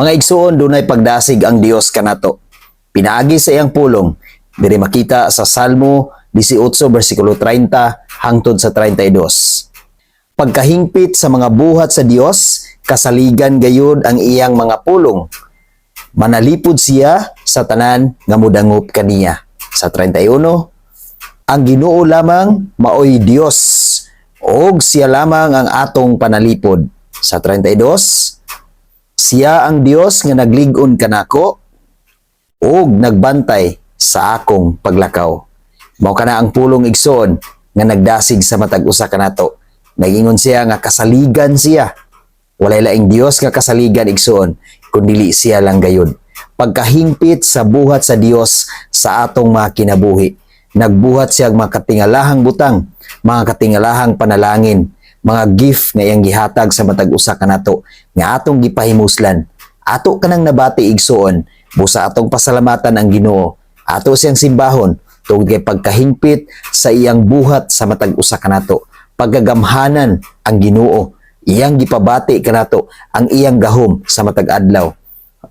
Mga igsuon, dunay pagdasig ang Dios kanato. Pinaagi sa iyang pulong, diri makita sa Salmo 18 bersikulo 30 hangtod sa 32. Pagkahingpit sa mga buhat sa Dios, kasaligan gayud ang iyang mga pulong. Manalipod siya sa tanan nga mudangop kaniya. Sa 31, ang Ginoo lamang maoy Dios og siya lamang ang atong panalipod. Sa 32, siya ang Dios nga naglig-on kanako ug nagbantay sa akong paglakaw. Mao kana ang pulong, igsoon, nga nagdasig sa matag usa kanato. Nagingon siya nga kasaligan siya. Walay laing Dios nga kasaligan, igsoon, kundili siya lang gayud. Pagkahingpit sa buhat sa Dios sa atong mga kinabuhi. Nagbuhat siya og mga katingalahang butang, mga katingalahang panalangin, mga gift nga iyang gihatag sa matag usa kanato nga atong gipahimuslan. Ato kanang nabati, igsoon, busa atong pasalamatan ang Ginoo. Ato siyang simbahon tungod kay pagkahingpit sa iyang buhat sa matag usa kanato. Pagkagamhanan ang Ginoo, iyang gipabati kanato ang iyang gahom sa matag adlaw.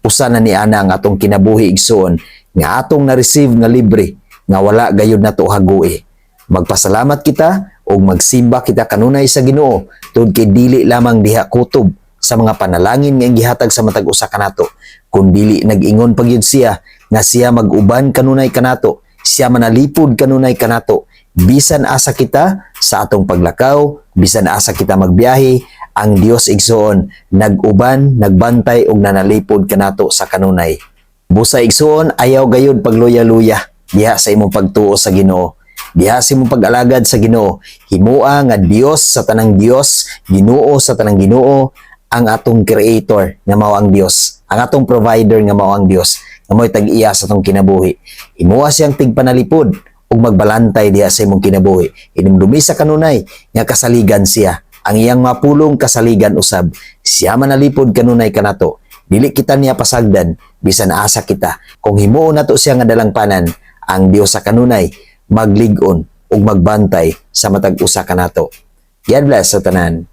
Usa na ni ana ang atong kinabuhi, igsoon, nga atong na-receive nga libre nga wala gayud nato hagui. Magpasalamat kita ug magsimba kita kanunay sa Ginoo tungod kay dili lamang diha kutob sa mga panalangin nga iyang gihatag sa matag usa kanato, kundili nag-ingon pa gyud siya nga siya mag-uban kanunay kanato, siya manalipod kanunay kanato bisan asa kita sa atong paglakaw, bisan asa kita magbiyahe. Ang Dios, igsoon, nag-uban, nagbantay ug nanalipod kanato sa kanunay. Busa, igsoon, ayaw gayud pagluya-luya diha sa imong pagtuo sa Ginoo, diha sa imong pag-alagad sa Ginoo. Himua nga Dios sa tanang Dios, Ginoo sa tanang Ginoo ang atong creator nga mao ang Dios, ang atong provider nga mao ang Dios, nga mao'y tag-iya sa atong kinabuhi. Himua siyang tigpanalipod ug magbalantay diha sa imong kinabuhi. Hinumdumi sa kanunay nga kasaligan siya. Ang iyang mapulong kasaligan usab. Siya manalipod kanunay kanato. Dili kita niya pasagdan bisan asa kita. Kung himuon nato siya nga dalangpanan, ang Dios sa kanunay maglig-on ug magbantay sa matag usa kanato. God bless sa tanan.